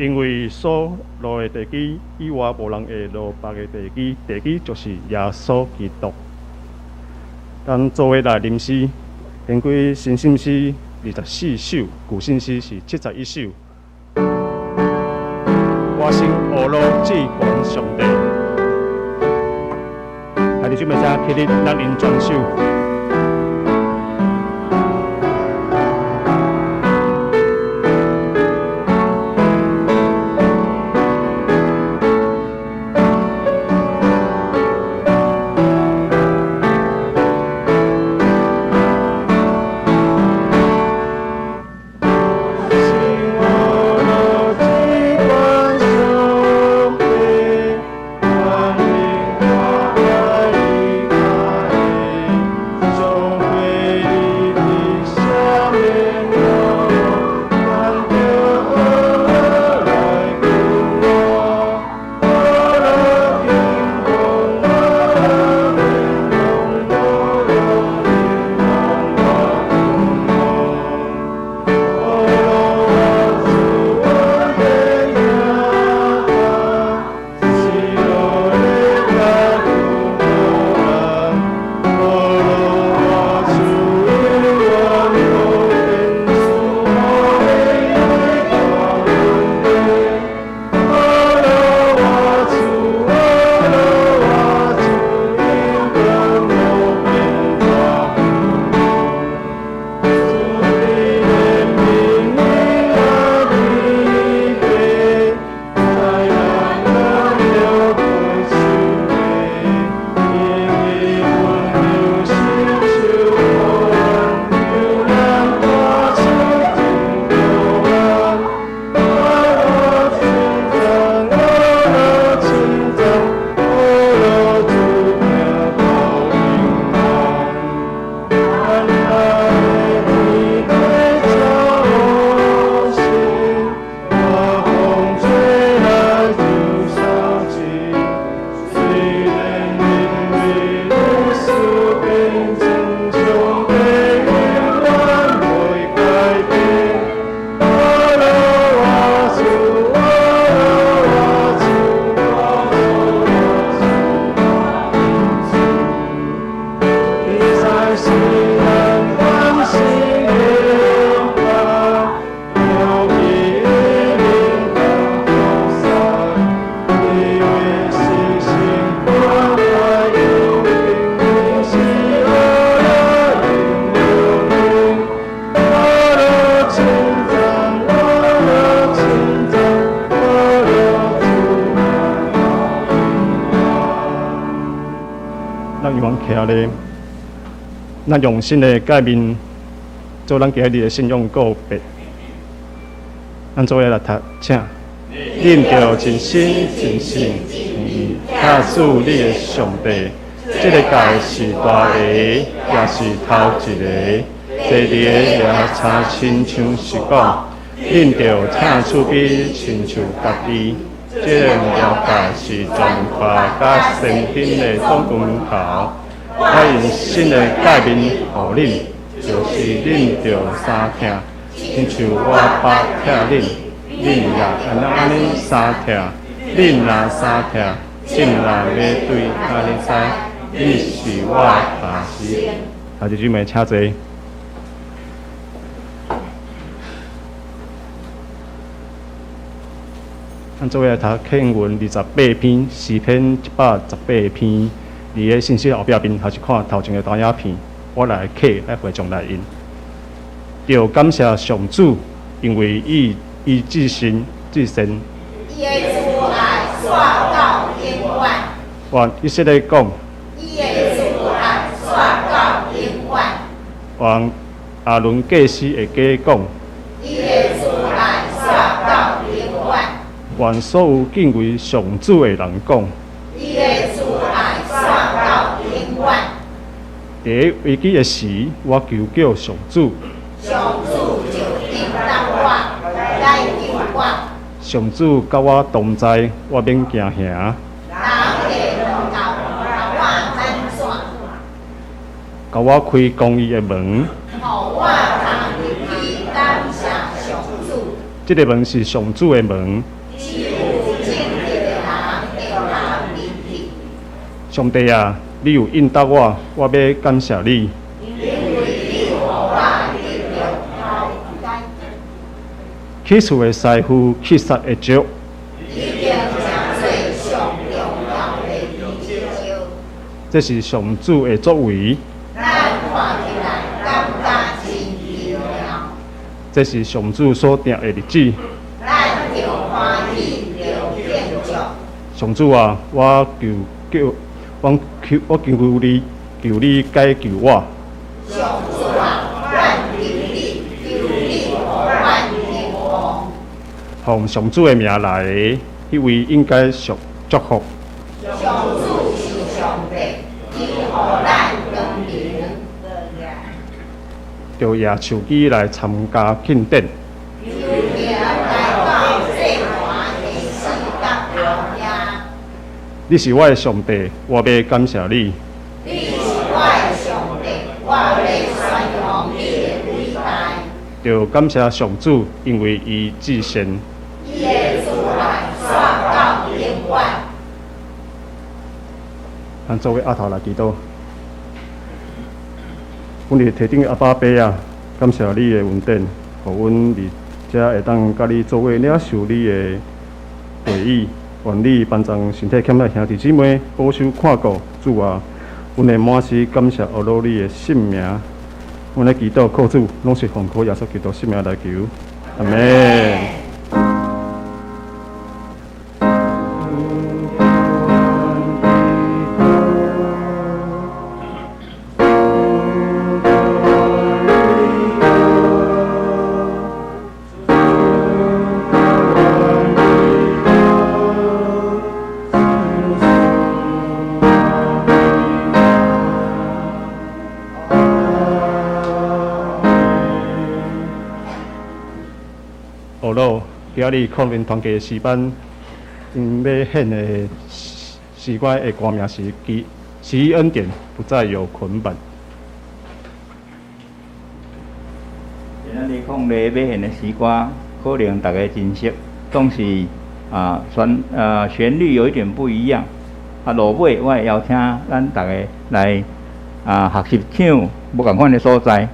因為所落的地基以外，無人會落別个地基，地基就是耶穌基督。咱做伙來吟詩，根據新新詩24首，舊新詩是71首。我心呵咾至懸上帝，兄弟姊妹，請起立，咱用全首。咱永遠徛咧，咱用新的誡命做咱今日的信仰告白。咱做伙來讀，請。恁著盡心、盡性、盡意疼主你的上帝。這个誡是大个，也是頭一个。第二个也親像是講，恁著疼厝邊親像家己。這兩條誡是全法佮先知的總綱頭。我用新的誡命予恁，就是恁著相疼，親像我捌疼恁，恁也按按呢相疼。恁若相疼，眾人欲對按呢知，恁是我的學生。兄弟姊妹，請坐。咱做伙來讀課文28篇，詩篇118篇，佇个信息後壁面，還是看頭前的投影片，我來課來會將來印。著感謝上主，因為伊伊至聖至善。伊的慈愛紲到永遠。願以色列講。伊的慈愛紲到永遠。願亞倫祭司的家講。伊的慈愛紲到永遠。願所有敬畏上主的人講。伊的慈愛紲到永遠。佇危機的時，我求叫上主。上主就應答我，解救我。上主佮我同在，我免驚嚇。人會落到予我按怎？共我開公義的門。予我通入去感謝上主。這這个門是上主的門。只有正直的人會通入去。上帝啊，你有應答我，我欲感謝你。因為你予我得著解救。起厝的師傅去殺的石，已經成做上重要的柱石。這是上主的作為。咱看起來感覺真奇妙。這是上主所定的日子。咱著歡喜，著慶祝。上主啊，我求叫，我求我求你，求你解救我。上主啊，阮求你，求你予阮興旺。奉上主的名來的，彼位應該受祝福。上主是上帝，伊予咱光明。著舉手機來參加慶典。遊行來到祭壇的四角頭遐。你是我的上帝，我欲感謝你。你是我的上帝，我欲宣揚你的偉大。著感謝上主，因為伊至善。伊的慈愛煞到永遠。咱做伙阿頭來祈禱。阮佇天頂的阿爸父啊，感謝你的恩典，予阮佇遮會當佮你做伙領受你的話語，願你幫助身體欠的兄弟姊妹，保守看顧。主啊，阮會滿心感謝阿羅你的聖名。阮咧祈禱靠主，攏是奉靠耶穌基督聖名來求，阿們。好咯，今仔日擴明團契詩班，𪜶欲獻的詩歌的歌名是《奇奇異恩典不再有捆綁》。今仔日擴禮欲獻的詩歌，可能大家真熟，總是啊旋啊旋律有一點不一樣。啊，落尾我會邀請咱逐家來啊學習唱無仝款的所在。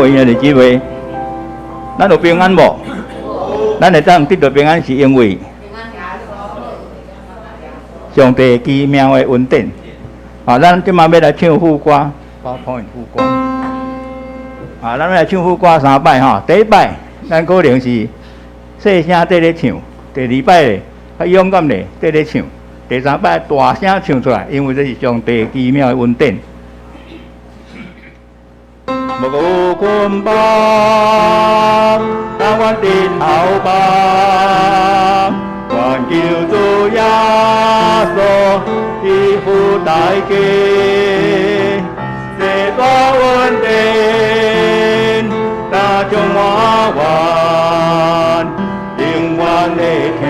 各位兄弟姊妹，咱有平安無？咱會當得到平安，是因為上帝奇妙的恩典。啊，咱這馬欲來唱副歌，PowerPoint 副歌。啊，咱欲來唱副歌三擺吼。第一擺，咱可能是細聲佇咧唱；第二擺咧，較勇敢咧佇咧唱；第三擺大聲唱出來，因為這是上帝奇妙的恩典。無有捆綁，但願日頭望，願救主耶穌伊付代價，這大恩典，大充滿願，永遠的聽，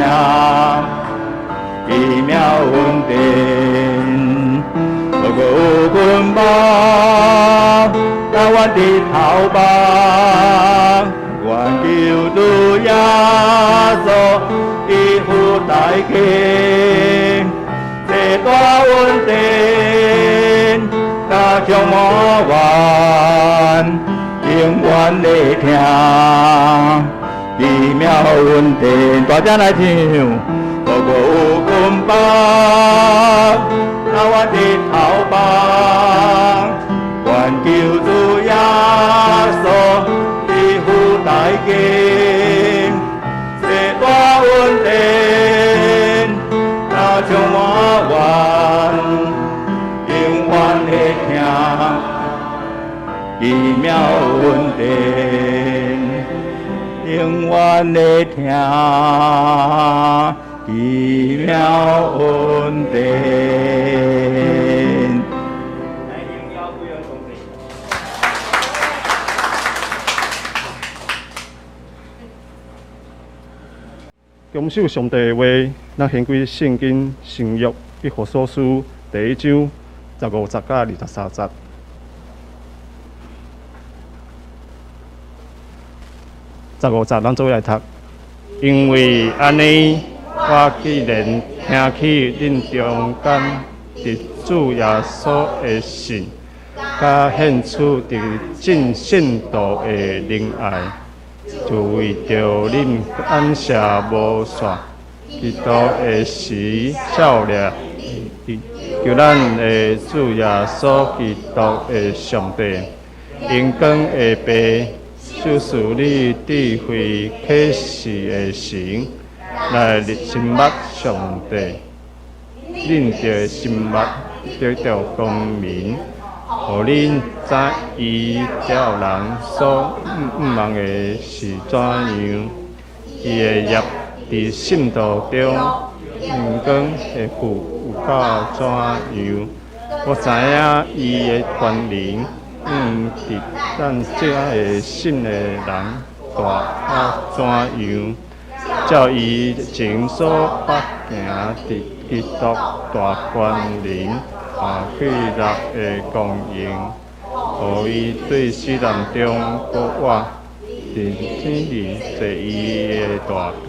奇妙恩典，無有捆綁。但願日頭望，願救主耶穌伊付代價，這大恩典，大充滿願，永遠的聽，奇妙恩典，大家來唱，無有捆綁，但願日頭望。願救主耶穌伊付代價，這大恩典，大充滿願，永遠的聽，奇妙恩典，永遠的聽，奇妙恩典。恭守上帝的話，咱掀開聖經新約以弗所書第一章十五節到23節。十五節，咱做伙來讀。因為按呢，我既然聽起恁中間佇主耶穌的信，佮獻出佇眾聖徒的仁愛，就為著恁感謝無煞，基督的時效力，求咱的主耶穌基督的上帝，榮光的父，賞賜你智慧啟示的神，來深捌上帝，恁著深捌得著光明，予恁知伊召人所向望的是怎樣，伊的業佇聖徒中榮光的富有到怎樣。我知影伊的權能，佇咱這个信的人大到怎樣，照伊前所發行佇基督大權能和氣力的功用，予伊對死人中復活，佇天裡坐伊的大爿，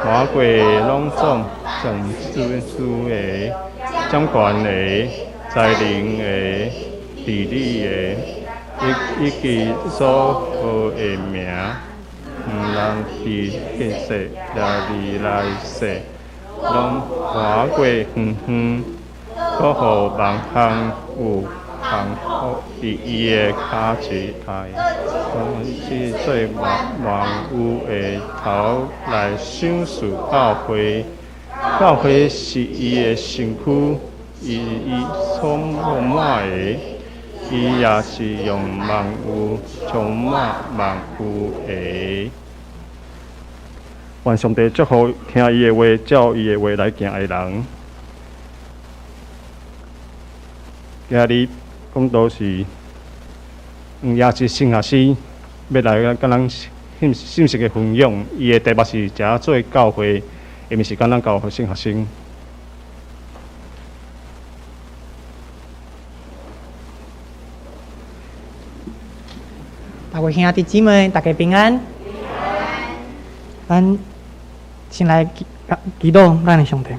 跨過攏總掌勢的、掌權的、才能的、治理的，以及所號的名，毋但佇現世，也佇來世，攏跨過遠遠，閣予萬項有降服佇伊的跤蹛下，是做萬有的頭來賞賜教會。教會是伊的身軀，伊伊所滿的，伊也是用萬有充滿萬有的。願上帝祝福聽伊的話、照伊的話來行的人。今日講道是黃亞芝神學師欲來佮咱信信息的分享，伊的題目是怎做教會，下面時間咱交予神學生。各位兄弟姊妹，大家平安。咱先來祈禱咱的上帝，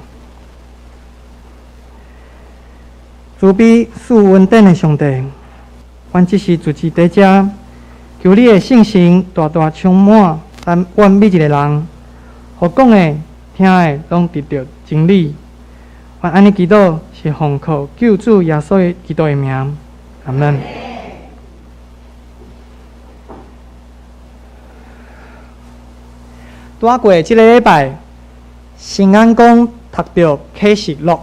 慈悲賜恩典的上帝，阮只是住佇遮，求你的聖神大大充滿咱阮每一个人，予講的、聽的，攏得著真理。阮按呢祈禱是奉靠救主耶穌基督的名，阿門。拄仔過這个禮拜，新安講讀著啟示錄，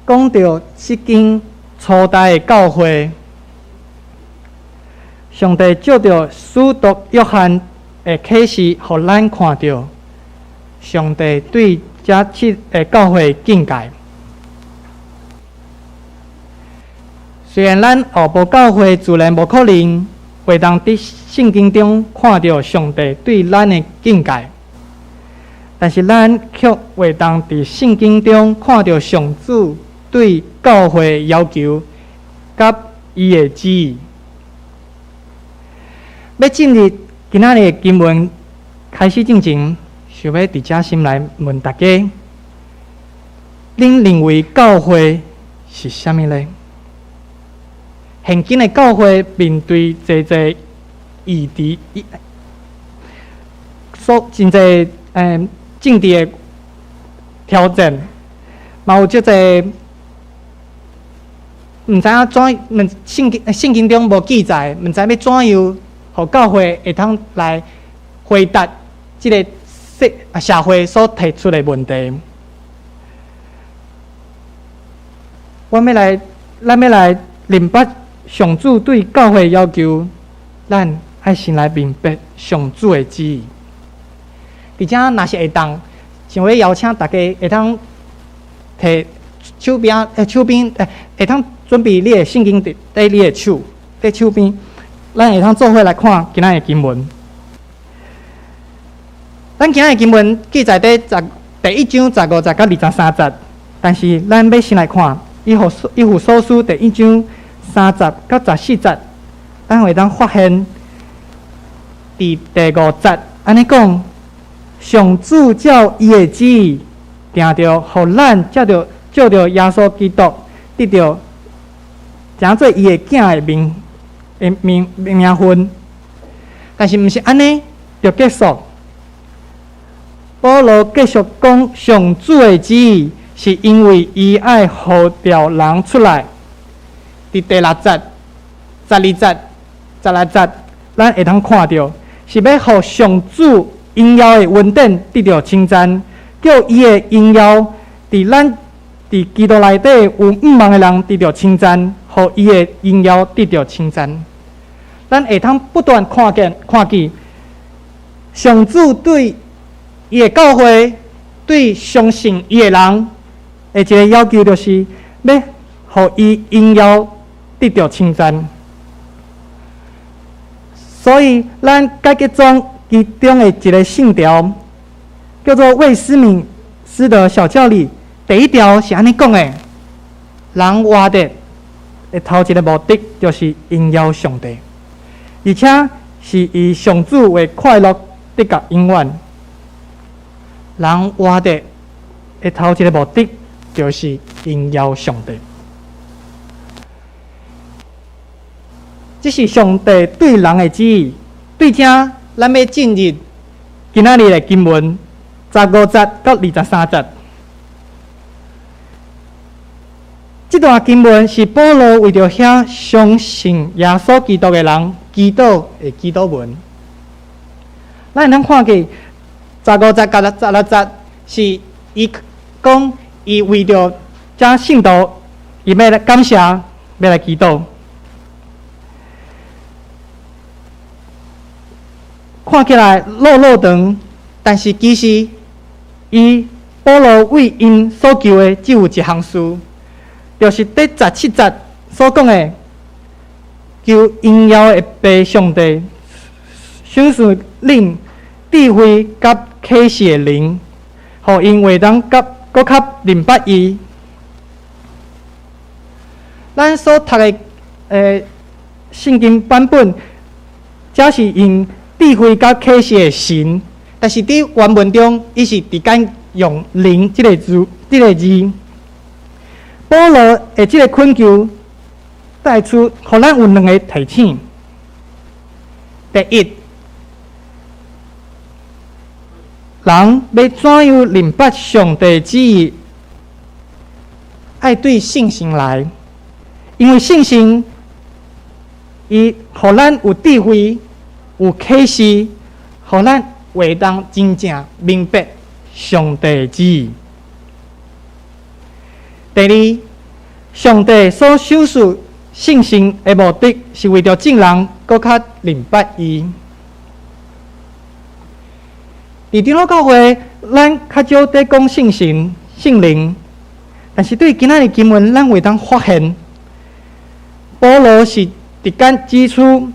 講著七間初代的教會，上帝藉著使徒約翰的啟示，予咱看著上帝對這七个教會的境界。雖然咱後埔教會自然無可能會當佇聖經中看著上帝對咱的境界，但是咱卻會當佇聖經中看著上主對教會的要求佮伊的旨意。欲進入今仔日的經文開始進前，想欲佇遮先來問大家：恁認為教會是啥物呢？現今的教會面對濟濟議題，所真濟政治的挑戰，嘛有足濟毋知影怎，聖經聖經中無記載，毋知欲怎樣，予教會會通來回答這个社社會所提出的問題。我欲來，咱欲來明白上主對教會要求，咱愛先來明白上主的旨意。佇遮若是會當，想欲邀請大家會當提手邊，手邊，會當準備你的聖經佇佇你的手，佇手邊，咱會當做伙來看今仔日的經文。咱今仔日經文記載佇十第一章十五節到二十三節，但是咱欲先來看以弗以弗所書第一章三節到十四節，咱會當發現佇第五節按呢講，上主照伊的旨意，定著予咱藉著藉著耶穌基督得著成做伊的囝的名的名名分，但是毋是按呢就結束。保羅繼續講，上主的旨意是因為伊愛呼召人出來。佇第六節、十二節、十六節，咱會當看著，是欲予上主榮耀的恩典得著稱讚，叫伊的榮耀佇咱佇基督內底有向望的人得著稱讚，予伊的榮耀得著稱讚。咱會通不斷看見、看見上主對伊的教會，對相信伊的人的一个要求，就是欲予伊榮耀得著稱讚。所以，咱改革宗其中的一个信條，叫做衛斯敏斯德小教理。第一條是按呢講的：人活著的頭一个目的，就是榮耀上帝，而且是以上主的快樂得到永遠。人活著的頭一个目的，就是榮耀上帝。這是上帝對人的旨意。對這，咱欲進入今仔日的經文十五節到二十三節。這段經文是保羅為著遐相信耶穌基督的人祈禱的祈禱文。咱會當看見十五節佮十六節是伊講，伊為著遮信徒，伊欲來感謝，欲來祈禱。看起來落落長，但是其實伊保羅為𪜶所求的只有一項事，就是佇十七節所講的，求榮耀的父上帝賞賜恁智慧佮啟示的靈，予𪜶會當佮閣較認捌伊。咱所讀的聖經版本，遮是用智慧佮啟示的神，但是佇原文中，伊是直接用靈這个字，這个字。保羅的這个懇求，帶出，予咱有兩个提醒。第一，人欲怎樣認捌上帝旨意，愛對聖神來，因為聖神伊予咱有智慧、有啟示，予咱會當真正明白上帝旨意。第二，上帝所賞賜聖神的目的，是為著眾人閣較認捌伊。佇長老教會，咱較少佇講聖神、聖靈，但是對今仔日經文，咱會當發現，保羅是直接指出，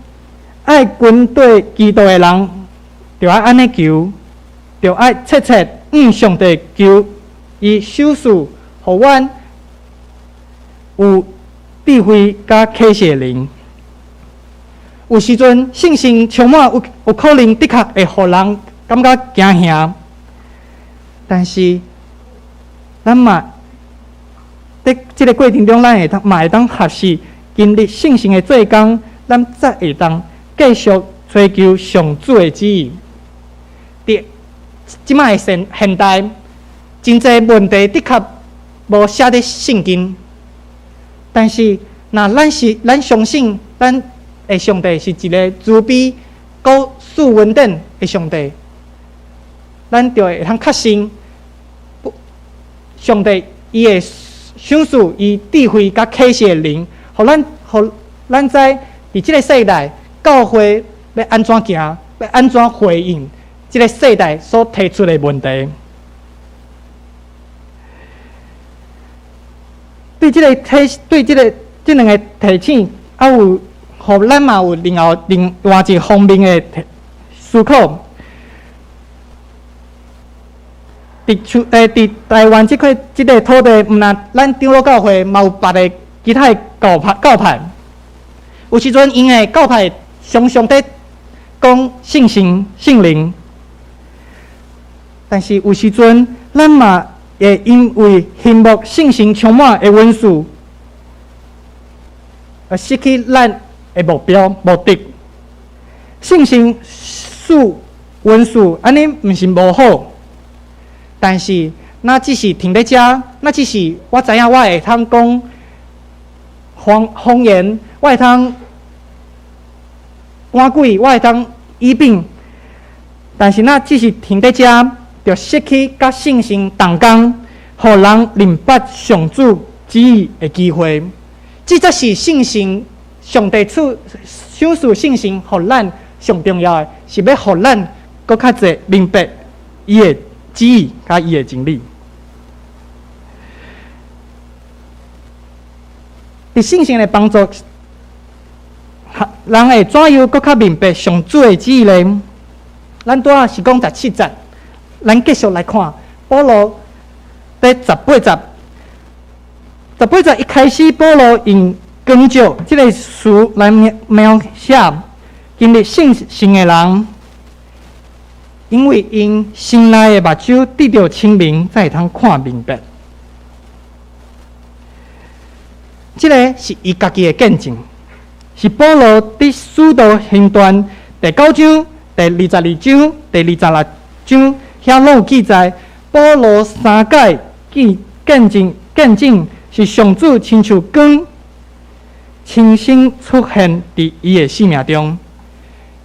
愛跟綴基督的人，著愛按呢求，著愛切切向上帝求，伊賞賜予阮有智慧佮啟示的靈。有時陣聖神充滿，有可能的確會予人感覺驚嚇，但是咱嘛佇這个過程中，咱會當嘛會當學習經歷聖神的做工，咱才會當繼續追求上主的旨意。佇這擺的現代，真濟問題的確無寫佇聖經，但是若咱相信咱的上帝是一个慈悲、閣賜恩典的上帝，咱就會通確信，上帝伊會賞賜伊智慧佮啟示的靈，予咱知佇這个世代教會欲按怎行，欲按怎回應這个世代所提出的問題。對這个這兩个提醒，啊有，予咱嘛有另外一方面的思考。佇台灣這塊這个土地，毋但咱長老教會，嘛有別个其他的教派。有時陣𪜶的教派常常佇講聖神、聖靈，但是有時陣咱嘛會因為羨慕聖神充滿的恩賜，而失去咱的目標目的。聖神賜恩賜，按呢毋是無好，但是若只是停佇遮，若只是我知影我會通講方言，我會通趕鬼，我會通醫病，但是若只是停佇遮，就失去佮聖神同工，予人認捌上主旨意的機會。這才是聖神上帝賜賞賜聖神，予咱上重要的，是欲予咱閣較濟明白伊的旨意佮伊的真理。佇聖神的幫助，人會怎樣閣較明白上主的旨意呢？咱拄仔是講十七節，咱繼續來看保羅佇十八節。十八節一開始，保羅用光照這个詞來描寫經歷聖神的人，因為𪜶心內的目睭得著清明，才會通看明白。這个是伊家己的見證，是保羅佇使徒行傳第九章、第22章、第26章遐攏有記載。保羅三擺見證是上主親像光親身出現佇伊的生命中，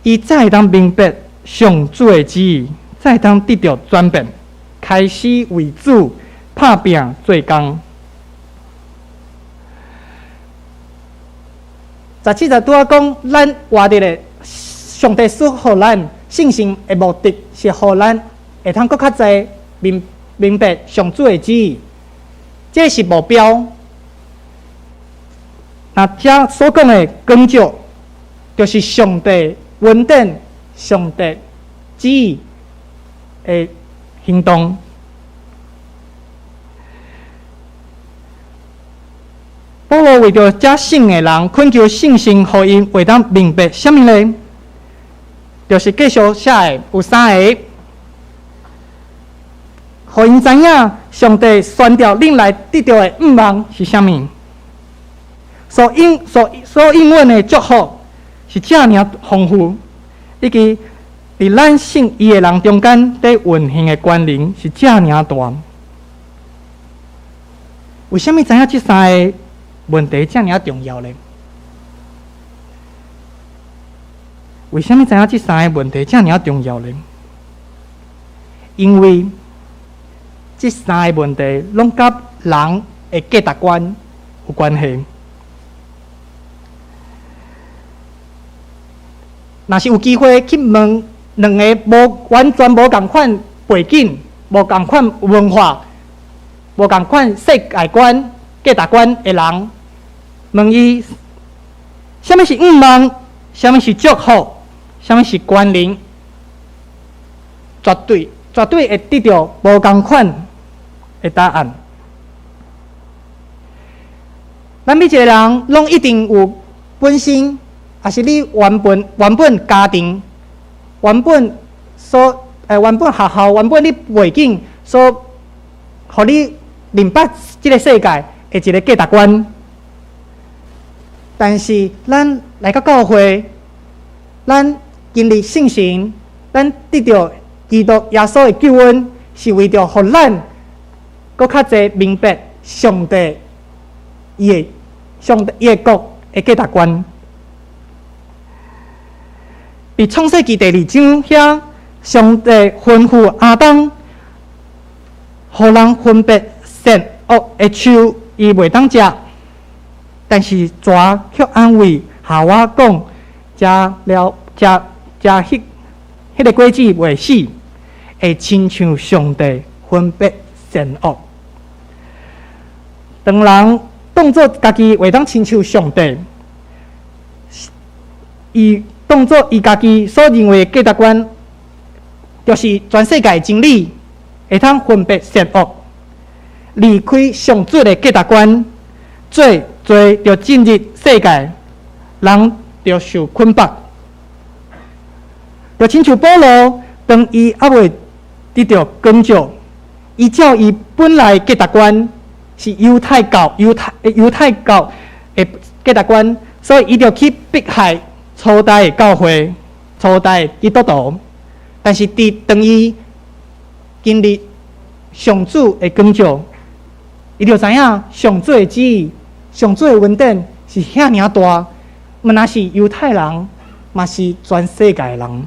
伊才會當明白上主的旨意，才會當得著轉變，開始為主拍拚做工。十七節拄仔講，咱活佇咧上帝賜予咱聖神的目的，是予咱會通閣較濟明白上主的旨意，這是目標。若遮所講的光照，就是上帝恩典、上帝旨意的行動。保羅為著遮信的人，懇求聖神，予𪜶會當明白啥物呢？就是繼續寫的有三个，予𪜶知影上帝宣召恁來得著的向望是啥物，所應允的祝福是遮爾豐富，以及佇咱信伊的人中間，佇運行的權能是遮爾大。為啥物知影這三个問題遮爾重要呢？為啥物知影這三个問題遮爾重要呢？因為這三个問題攏佮人的價值觀有關係。若是有機會去問兩个無完全無仝款背景、無仝款文化、無仝款世界觀、價值觀的人，問伊啥物是願望，啥物是祝福，啥物是權能，絕對絕對會得著無仝款的答案。咱每一个人攏一定有本身，抑是你原本家庭、原本學校、原本你背景所，予你認捌這个世界的一个價值觀。但是咱來到教會，咱經歷聖神，咱得著基督耶穌的救恩，是為著予咱閣較濟明白上帝伊的國的價值觀。佇創世記第二章遐，上帝吩咐亞當，予人分別善惡的樹，伊袂當食。但是蛇卻安慰夏娃講，食了食食彼个果子袂死，會親像上帝分別善惡。當人當做家己會當親像上帝，伊當做伊家己所認為的價值觀，就是全世界的真理，會通分別善惡，離開上主的價值觀，罪就進入世界，人就受捆綁。就親像保羅，當伊猶未得著光照，伊照伊本來價值觀是猶太教的價值觀，所以伊就去迫害初代的教會、初代的基督徒。但是，佇當伊經歷上主的光照，伊就知影上主的旨意、上主的恩典是遐爾大，毋但是猶太人，嘛是全世界的人。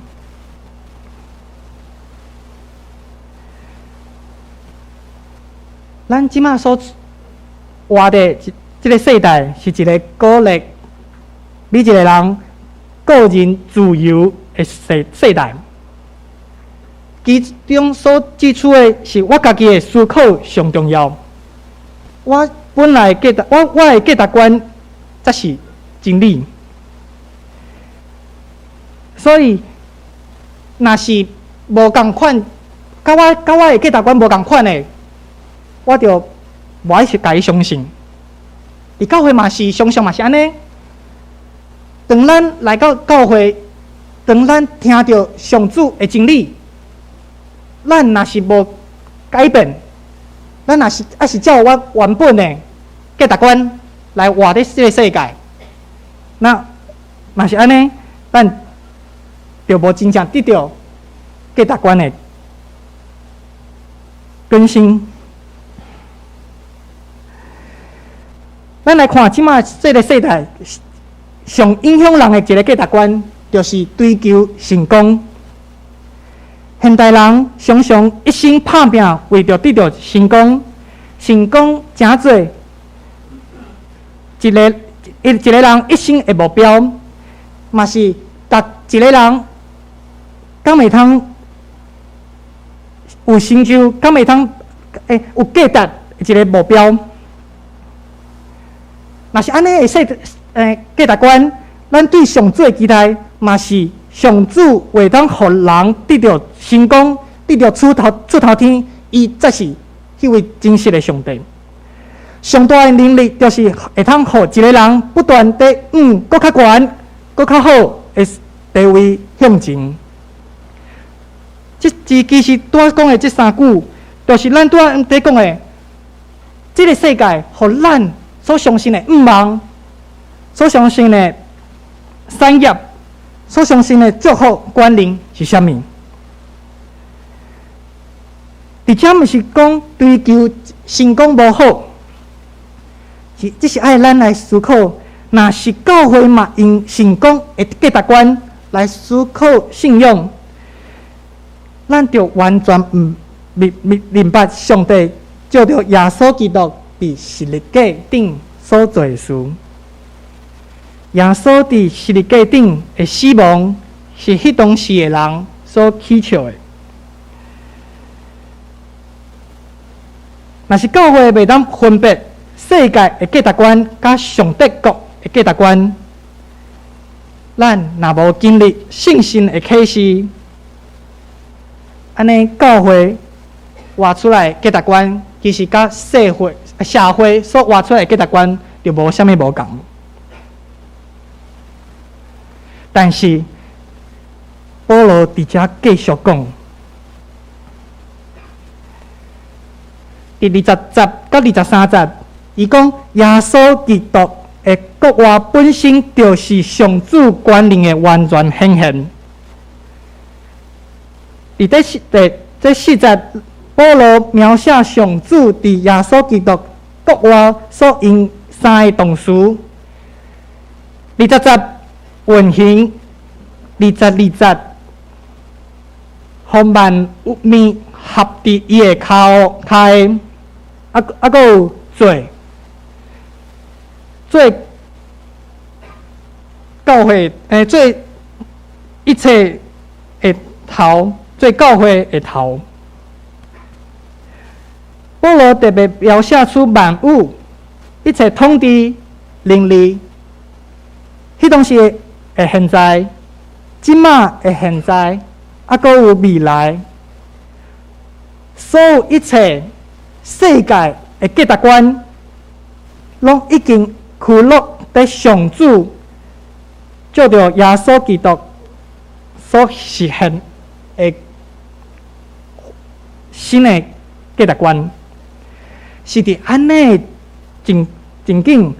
咱這馬所活的這个世代，是一个鼓勵每一个人個人自由的世代。其中所指出的是我家己的思考上重要。我本來價值，我的價值觀才是真理。所以，若是無仝款，佮我的價值觀無仝款的，我就無愛去共伊相信。佇教會嘛是常常嘛是按呢。當咱來到教會，當咱聽著上主的真理，咱若是無改變，咱若是猶是照我原本的價值觀來活佇這个世界，那若是按呢，咱就無真正得著價值觀的更新。咱來看這馬這个世代上影響人的一个價值觀，就是追求成功。現代人常常一生拍拚，為著得著成功，成功成做一個人一生的目標，嘛是逐一個人敢會通有成就，敢會通有價值的一個目標。若是按呢的價值觀，咱對上主的期待，嘛是上主會當予人得著成功，得著出頭天，伊才是彼位真實的上帝。上大的能力就是會通予一個人不斷地往閣較懸、閣較好的地位向前。這其實拄仔講的這三句，就是咱拄仔佇講的，這个世界予咱所相信的願望，所相信的產業，所相信的祝福權能是啥物？佇遮毋是講追求成功無好，是只是愛咱來思考，若是教會嘛用成功的價值觀來思考信仰，咱就完全毋明白上帝藉著耶穌基督佇十字架頂所做的事。耶穌佇十字架頂的死亡，是彼當時的人所取笑的。若是教會袂當分別世界的價值觀佮上帝國的價值觀，咱若無經歷聖神的啟示，按呢教會活出來的價值觀，其實佮社會所活出來的價值觀就無啥物無仝。但是保羅佇遮繼續講。佇20節佮23節，伊講耶穌基督的復活本身就是上主權能的完全顯現。佇這四第這四節，保羅描寫上主佇耶穌基督復活所用三個動詞。20節運行，22節，予萬物合佇伊的跤下，閣有做教會，做一切的頭，做教會的頭。保羅特別描寫出萬有一切統治能力，彼當時的現在，這馬的現在，閣有未來，所有一切世界的價值觀，攏已經屈落佇上主藉著耶穌基督所實現的新的價值觀，是佇按呢情景，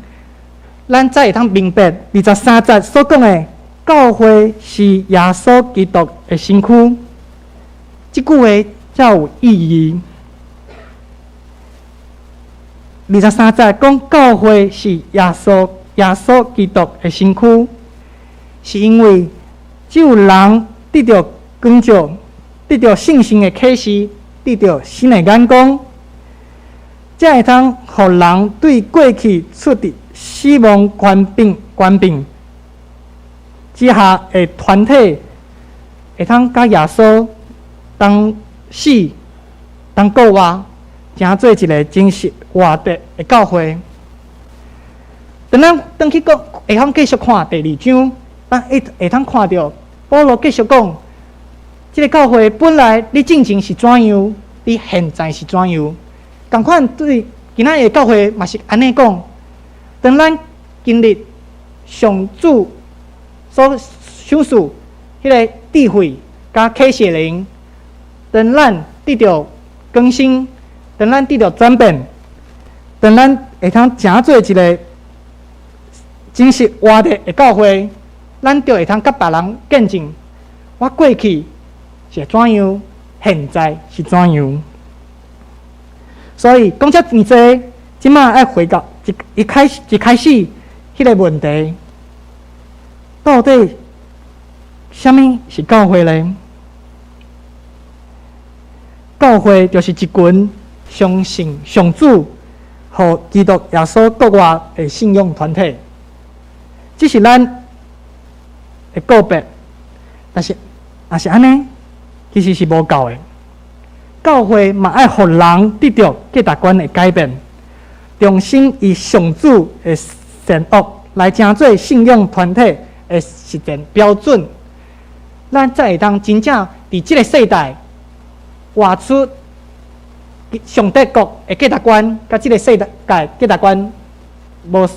咱才會通明白23節所講的教會是耶穌基督的身軀，這句話才有意義。23節講教會是耶穌基督的身軀，是因為只有人得著光照，得著聖神的啟示，得著新的眼光，才會通予人對過去處佇死亡權柄之下的團體，會通佮耶穌同死同復活，成做一个真實活的教會。當咱轉去閣會通繼續看第二章，咱會通看著保羅繼續講，這个教會本來你進前是怎樣，你現在是怎樣？仝款對今仔日的教會嘛是按呢講。當咱經歷上主所賞賜彼个智慧佮啟示的靈，當咱得著更新，當咱得著轉變，當咱會通成做一个真實活的教會，咱就會通佮別人見證，我過去是怎樣，現在是怎樣。所以講遮爾濟，這馬愛回到一開始彼个問題，到底啥物是教會呢？教會就是一群相信上主予基督耶穌復活的信仰團體。這是咱的告別，但是若是按呢，其實是無夠的。教會嘛愛予人得著價值觀的改變，重新以上主的善惡來成做信仰團體的實踐標準，咱才會當真正佇這个世代活出上帝國的價值觀，佮這个世代價值觀無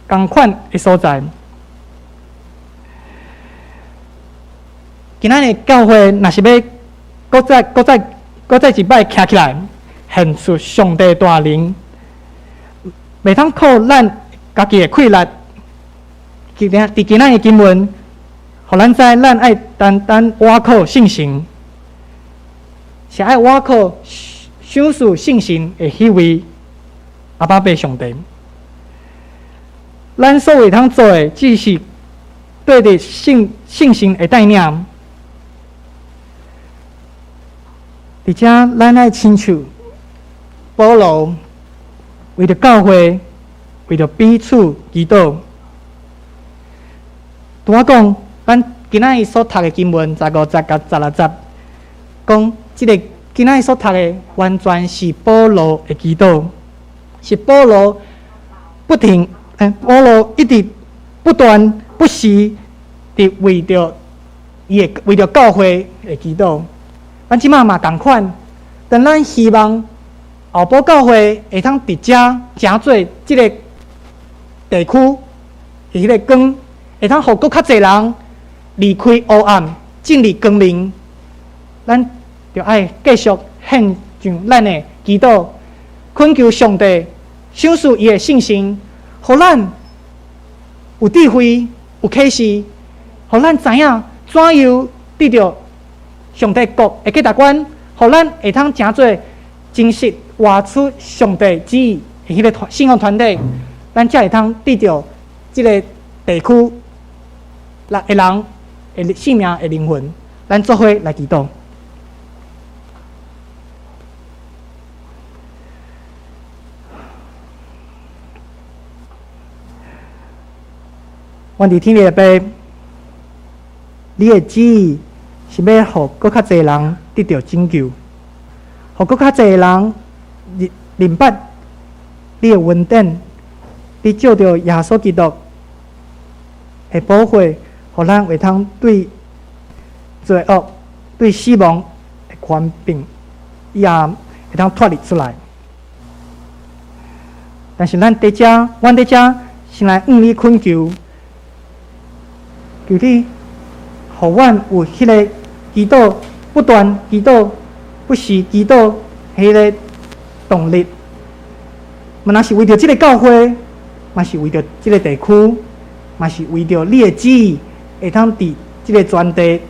仝款的所在。今仔日教會若是欲閣再一擺徛起來，顯出上帝大能，袂通靠咱家己的氣力，佇今仔的經文，予咱知咱愛單單倚靠聖神，是愛倚靠賞賜聖神的彼位阿爸父上帝。咱所會通做的，只是對著聖神的帶領。佇遮，咱愛親像保羅為著教會，為著彼此祈禱。拄仔講，咱今仔日所讀的經文15節佮16節，講這个今仔日所讀的完全是保羅的祈禱，是保羅不停，保羅一直不斷不時佇為著伊的為著教會的祈禱。咱這擺嘛仝款，當咱希望後埔教會會通佇遮成做這个地區的彼个光，會通予閣較濟人離開黑暗，進入光明。咱著愛繼續獻上咱的祈禱，懇求上帝賞賜伊的聖神，予咱有智慧、有啟示，予咱知影怎樣得著上帝國的價值觀，予咱會通成做真實活出上帝旨意的彼个信仰團體，咱才會通得著這个地區的人的性命的靈魂。咱做伙來祈禱。阮佇天的爸，你的旨意是欲予閣較濟人得著拯救，予閣較濟人認捌你的恩典，你借著耶穌基督的寶血，予咱會通對罪惡、對死亡的權柄，也會通脫離出來。但是咱佇遮，阮佇遮先來向你懇求，求你予阮有彼个祈禱不斷祈禱、不時祈禱彼个動力。毋但是為著這个教會，嘛是為著這个地區，嘛是為著你的旨意，會通佇這个全地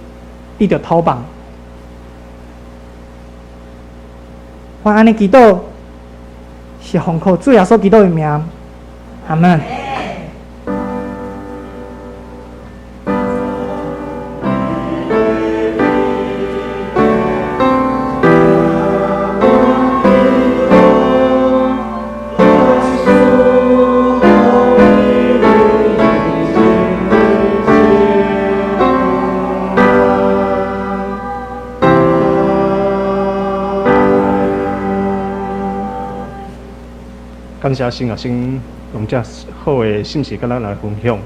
得著土放。我按呢祈禱，是奉靠主耶穌基督的名，阿門。感謝神啊，先用這好的信息佮咱來分享。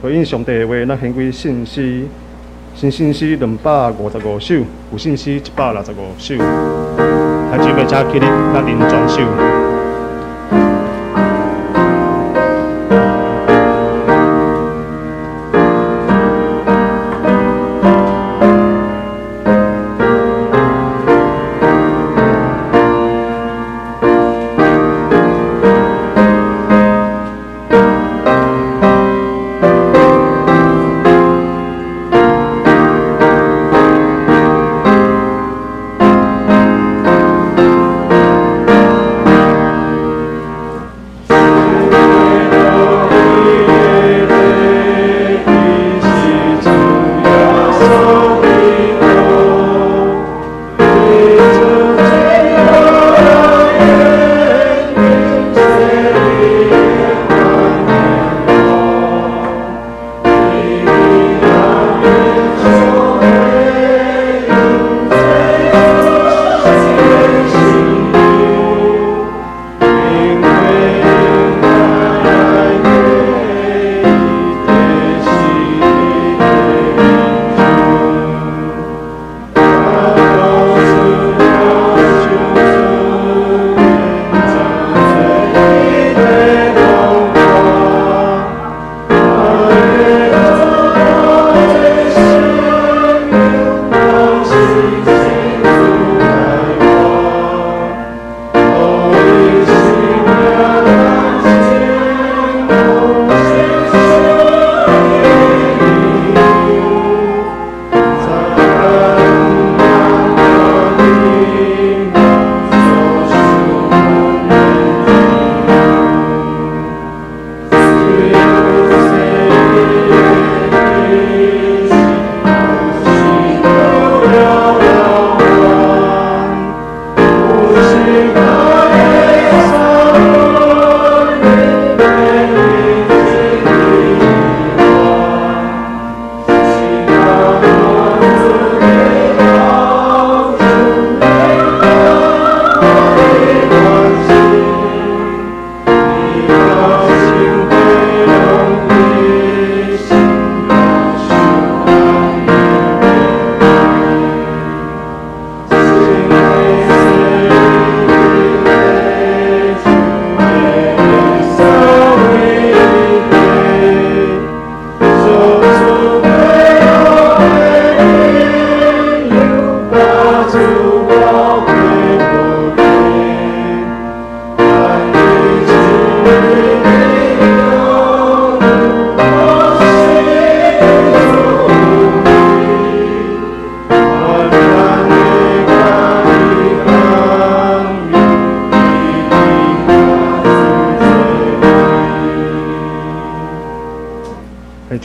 回應上帝的話，咱獻歸信詩，新信詩255首，舊信詩165首。來準備請起立，咱臨全首。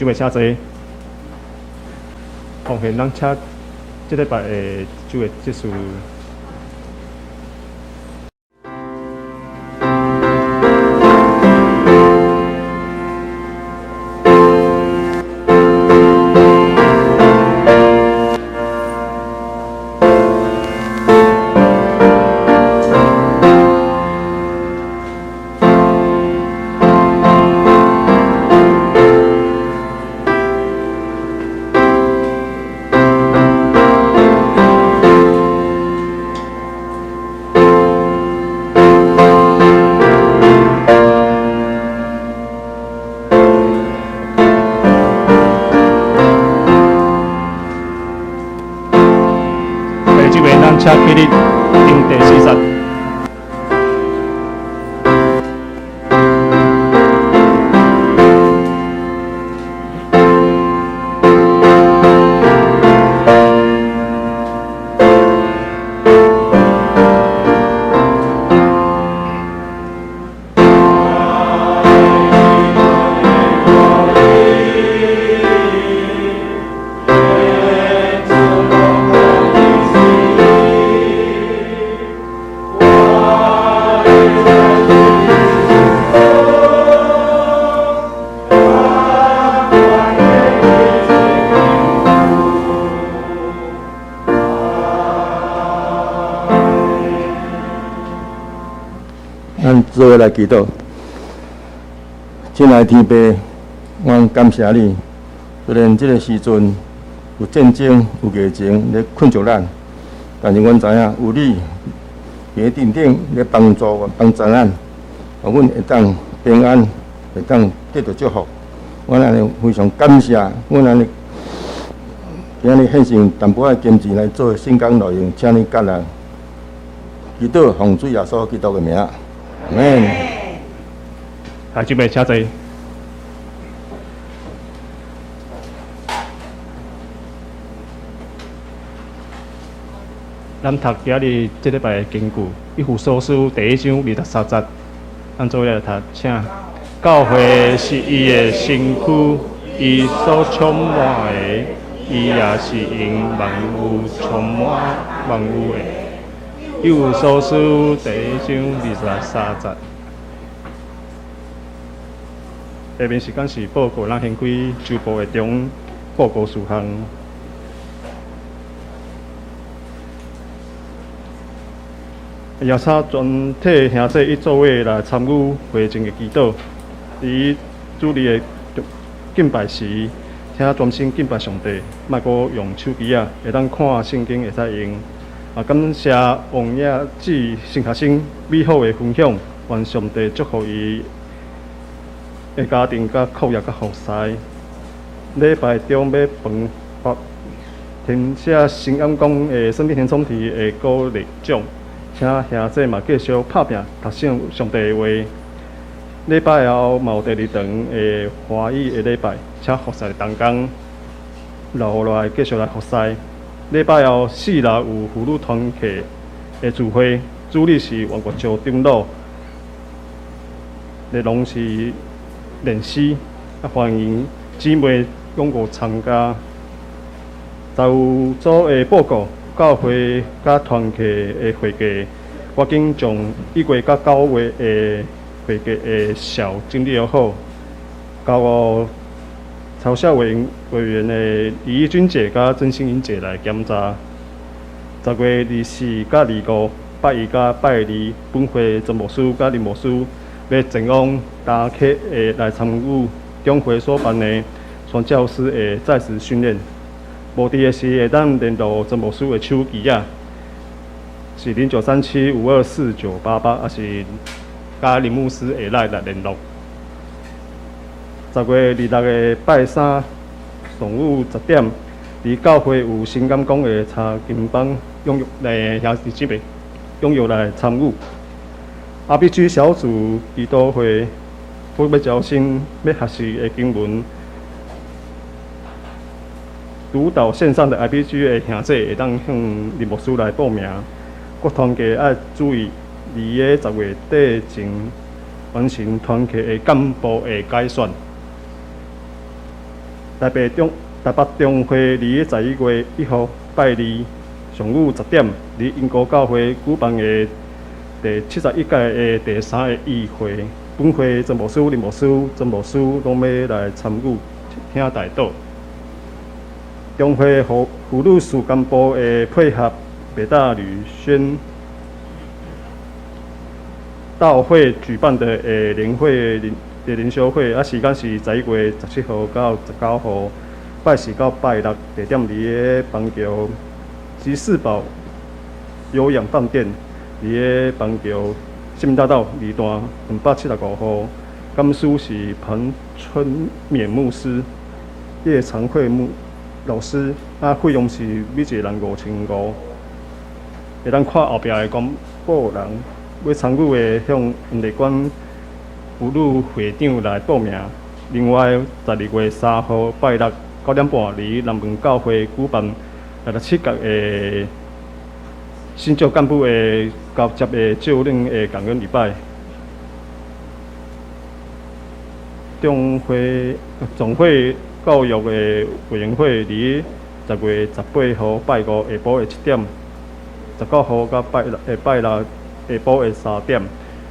姊妹請坐。奉獻，咱請這禮拜的主的執事。弟兄姊妹，咱請起立，唱第四節。咱做伙來祈禱，親愛的天父，阮感謝你。雖然這个時陣有戰爭、有疫情咧困著咱，但是阮知影有你佇頂頂咧幫助、幫助咱，予阮會當平安，會當得到祝福。阮按呢非常感謝，阮按呢今日獻上淡薄仔金錢來做聖工路用，請你接納。祈禱奉主耶穌基督的名，阿們。弟兄姊妹，請坐。咱讀今日這禮拜的經句，以弗所書第一章二十三節，咱做伙來讀，請。教會是伊的身軀，伊所充滿的，伊也是用萬有充滿萬有的。以弗所書第一章二十三節。下面時間是報告，咱先開週報的中報告事項。邀請全體兄弟一做伙來參與會前的祈禱。佇主日的敬拜時，請專心敬拜上帝，莫閣用手機仔，會當看聖經會使用。啊，感謝王雅志新學生美好的分享，願上帝祝福伊的家庭、佮課業、佮服侍。禮拜中欲頒發填寫新暗講的聖經填充題的鼓勵獎，請兄弟嘛繼續拍拚讀聖上帝的話。禮拜後嘛有第二堂的華語的禮拜，請服侍同工留落來繼續來服侍。禮拜後四樓有婦女團契的聚會，主日是王國招長老，內容是練詩，啊歡迎姊妹踴躍參加。財務組的報告，教會佮團契的會計，我已經將一月佮九月的會計的數整理好，交予曹孝委員委員的李義君姐佮曾心英姐來檢查。十月二四佮二五，拜一佮拜二，本會曾牧師佮林牧師欲前往台客的來參與中會所辦的傳教士的在職訓練。無佇的時會當聯絡曾牧師的手機仔，是0937524988，抑是佮林牧師會來來聯絡。十月二六的拜三上午十點，佇教會有新感講的查經班，踴躍來兄弟姊妹踴躍來參與。RPG 小組祈禱會，我欲招新欲學習的經文，督導線上的 RPG 的兄弟會當向林牧師來報名。各團契愛注意，佇个十月底前完成團契的幹部的改選。台北中會佇11月1號拜二上午10點，佇英國教會舉辦的第71屆的第三个議會，本會曾牧師、林牧師、曾牧師攏欲來參與聽代禱。中會婦女事工部的配合，北大旅宣道會舉辦的聯會靈靈修會，時間是11月17號到19號，拜四到拜六，地點佇咧板橋吉士堡有氧飯店，佇咧板橋市民大道二段275號。講師是彭春勉牧師、葉長惠牧老師，費用是每一個人5500。會當看後壁的公布欄，欲參與的向黃麗娟婦女會長來報名。另外，12月3號拜六9點半，佇南門教會舉辦67屆的新舊幹部的交接的就任的感恩禮拜。中會總會教育的委員會佇10月18號拜五下晡的7點，19號佮拜六下拜六下晡的3點，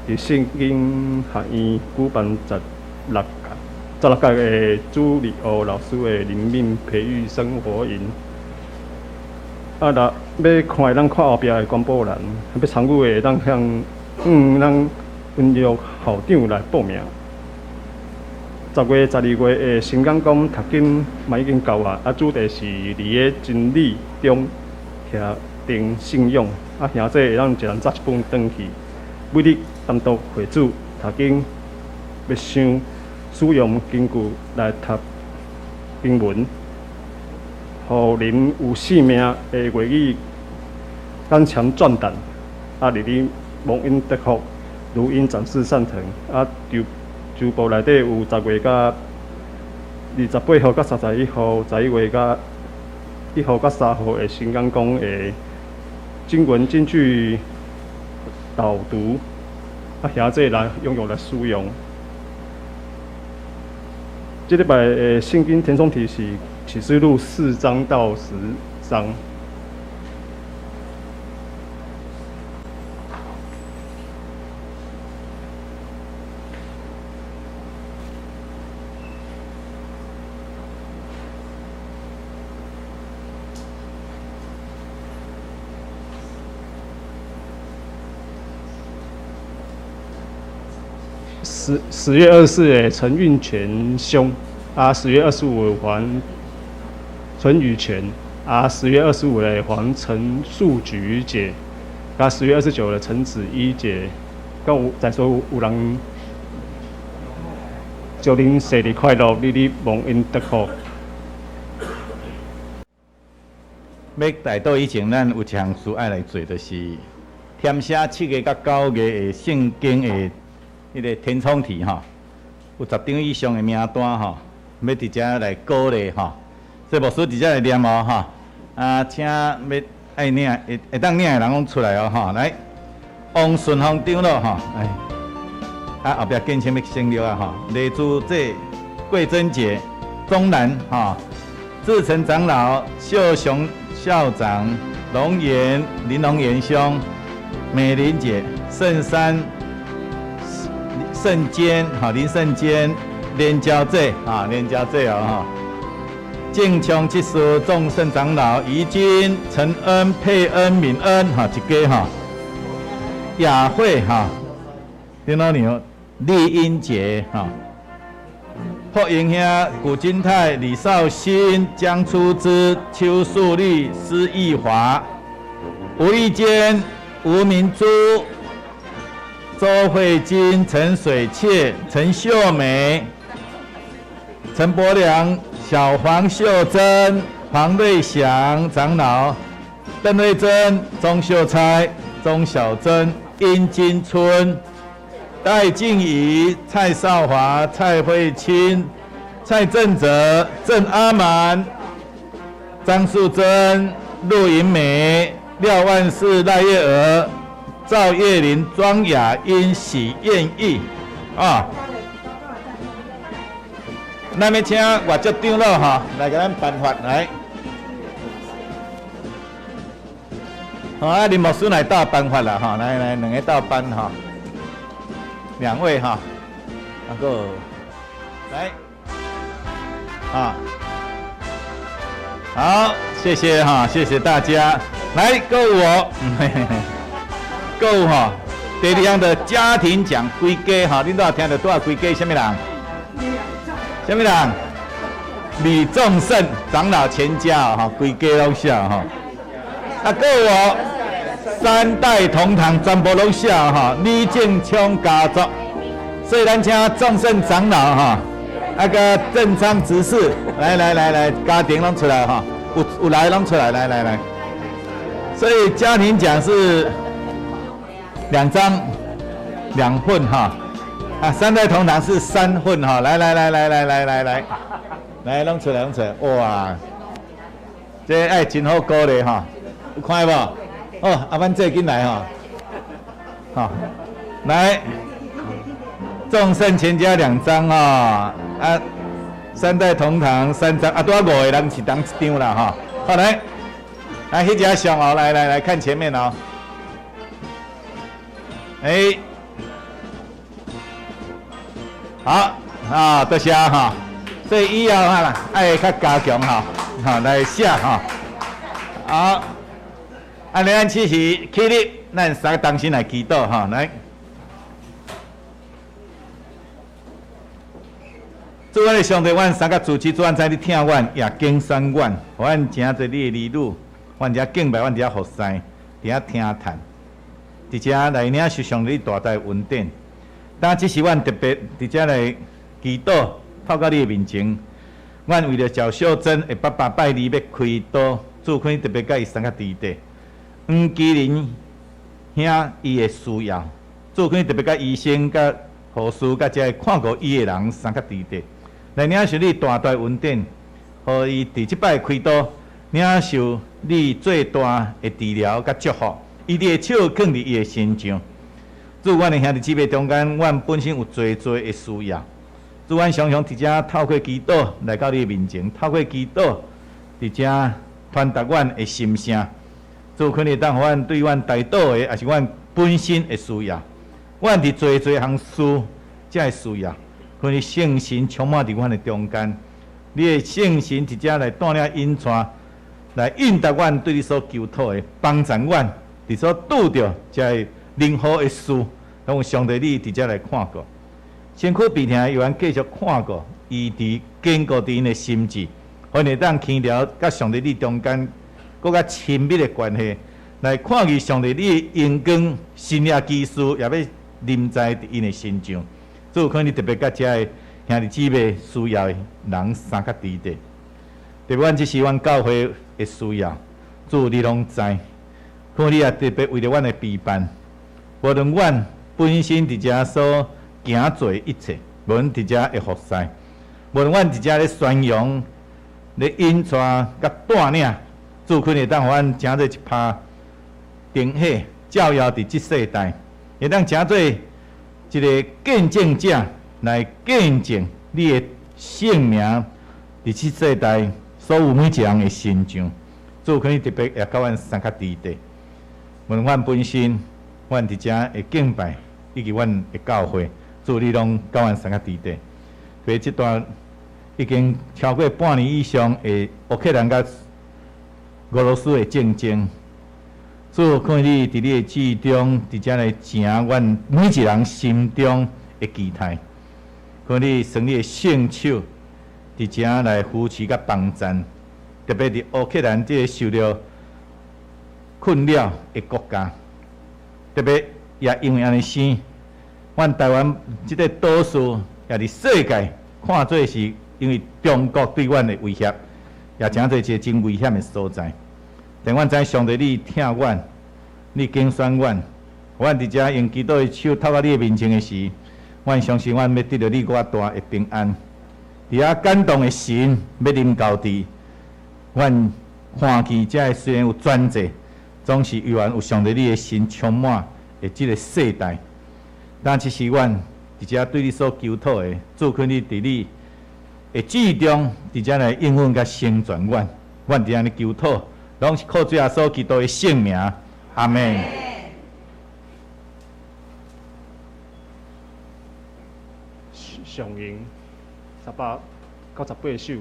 佇聖經學院舉辦十六屆的朱立歐老師的靈命培育生活營。若欲看會當看後壁的公布欄，欲參與的會當向咱溫玉校長來報名。10月、12月的新港講讀經嘛已經到啊，主題是佇个真理中徛定信仰，兄弟會當一人紮一本轉去，每日單獨會主讀經、默想、使用根據來讀經文，予人有生命的話語剛強壯膽，佇咧蒙恩得福，如鷹展翅上騰，周報內底有10月甲28號佮31號，11月甲1號佮3號的新港講的經文金句導讀，兄弟來踴躍來使用。這禮拜的聖經填充題是啟示錄4章到10章。10月24的陳運全兄，10月25黃陳宇全，10月25的黃陳素菊姐，10月29的陳子一姐，敢有在座有人祝恁生日快樂，日日蒙恩得福。欲代禱以前，咱有一項事愛來做，就是填寫7月佮9月的聖經的彼个填充題吼，有10張以上的名單吼，欲佇遮來鼓勵吼。所以牧師佇遮來念哦吼，請欲愛領會會當領的人攏出來哦吼，來，王順峰長老吼，來，後壁建成欲省略啊吼，黎珠姐、桂珍姐、鍾蘭吼，志成長老、秀雄校長、龍岩林龍岩兄、美玲姐、聖山。聖堅，哈林聖堅，連嬌姐，哈連嬌姐哦，哈。正昌執事眾聖長老怡君、陳恩、佩恩、敏恩，哈一家哈。雅慧哈，林老娘麗英姐哈。霍英兄、古金泰、李少新、江初枝、邱素麗、施義華、吳玉堅、吳明珠。周慧金、陳水妾、陳秀梅、陳伯良、小黃秀珍、黃瑞祥長老、鄧瑞珍、鍾秀釵、鍾小珍、殷金春、戴靜怡、蔡少華、蔡慧清、蔡正哲、鄭阿滿、張素貞、陸銀梅、廖萬世、賴月娥。趙葉玲、莊雅英、許艷義，啊，咱欲請外籍長老吼來共咱頒發來。好啊，林牧師來鬥頒發啦吼，來來兩个鬥頒吼，兩位哈，啊閣來，啊，好，謝謝哈，謝謝大家，來閣有無，閣有吼，第二項的家庭獎規家吼，恁都有聽著拄仔規家啥物人？啥物人？李仲勝長老全家吼，規家攏寫吼。啊，閣有三代同堂，全部攏寫吼。李正聰家族，所以咱請仲勝長老吼，啊閣鄭昌執事，來來來來，家庭攏出來吼，有有來攏出來，來來來。所以家庭獎是兩張兩份哈，啊，三代同堂是三份哈，來來來來來來來來，來攏出來攏出來，哇，這愛真好鼓勵哈。有看無？哦，阿阮這緊來吼，好，來，眾勝全家兩張哦，啊，三代同堂三張，啊，拄仔五个人是當一張啦吼。好來，來翕一下相哦，來來來看前面哦，欸，好，啊，多謝哈，所以以後哈啦，愛較加強哈，好來寫哈，好。按呢，咱此時起立，咱三个同心來祈禱哈，來。主阮的上帝，阮三个主持，主阮知你疼阮，也揀選阮，予阮成做你的兒女，阮伫遐敬拜，阮伫遐服侍，伫遐聽嘆，佇遮來領受上帝大大恩典。但這是阮特別佇遮來祈禱，透過你的面前，阮為著趙秀珍的爸爸拜二欲開刀，主懇特別佮伊三个弟弟。黃基林兄伊的需要，主懇特別佮醫生、佮護士、佮遮个看顧伊的人相佮弟弟，來領受你大大恩典，予伊佇這擺開刀領受你最大的治療佮祝福，伊的手囥佇伊的身上。主，阮的兄弟姊妹中間，阮本身有濟濟的需要，主，阮常常佇遮透過祈禱來到你的面前，透過祈禱佇遮傳達阮的心聲。主肯定當予阮對阮代禱的，也是阮本身的需要。阮佇濟濟項事才會需要，懇你聖神充滿佇阮的中間，你的聖神佇遮來帶領引帶，來應答阮對你所求討的，幫助阮佇所拄著這个任何的事，攏有上帝你佇遮來看顧。身軀病痛，猶原繼續看顧，醫治堅固佇𪜶的心志，予𪜶會當牽牢佮上帝你中間。閣較親密的關係，來看見上帝你的榮光、神蹟奇事，也欲臨在佇𪜶的身上。主可能特別佮遮个兄弟姊妹需要的人相佮佇咧。特別阮這是阮教會的需要，主你攏知。可能你也特別為著阮的備辦，無論阮本身佇遮所行做一切，無論佇遮的服侍，無論阮佇遮咧宣揚、咧引帶、佮帶領。主肯會當予阮成做一拍燈火，照耀佇這世代，會當成做一个見證者來見證你的聖名佇這世代所有每一人的身上。主肯特別也佮阮相佮佇咧，無論阮本身，阮佇遮的敬拜，以及阮的教會，主你攏佮阮相佮佇咧。所以這段已經超過半年以上的烏克蘭佮俄羅斯的戰爭，主看你佇你的旨中，佇遮來成阮每一人心中的期待。看你伸你的聖手，佇遮來扶持佮幫贊，特別佇烏克蘭這个受著困擾的國家，特別也因為按呢生，阮台灣這个島嶼也佇世界看做是因為中國對阮的威脅。也成做一个真危險的所在。但阮知上帝你疼阮，你揀選阮，阮佇遮用基督的手透到你的面前的時，阮相信阮欲得著你閣較大的平安。佇遐感動的神欲臨到佇，阮看見遮个雖然有專制，總是猶原有上帝你的神充滿的這个世代。但這是阮佇遮對你所求討的，主懇你佇你的至重，伫遮来应允佮成全阮，阮伫按呢求讨，拢是靠主耶稣基督的圣名，阿们。上荣398首。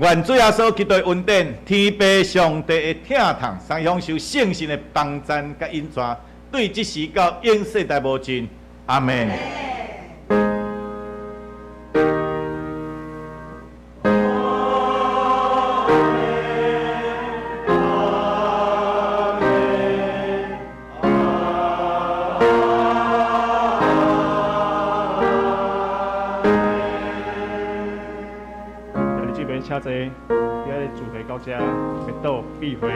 愿主耶稣基督的恩典、天父上帝的疼痛、三享受圣神的帮赞佮引带，对这时到永世代无尽。阿们。请坐，今日聚会到这，默祷闭会。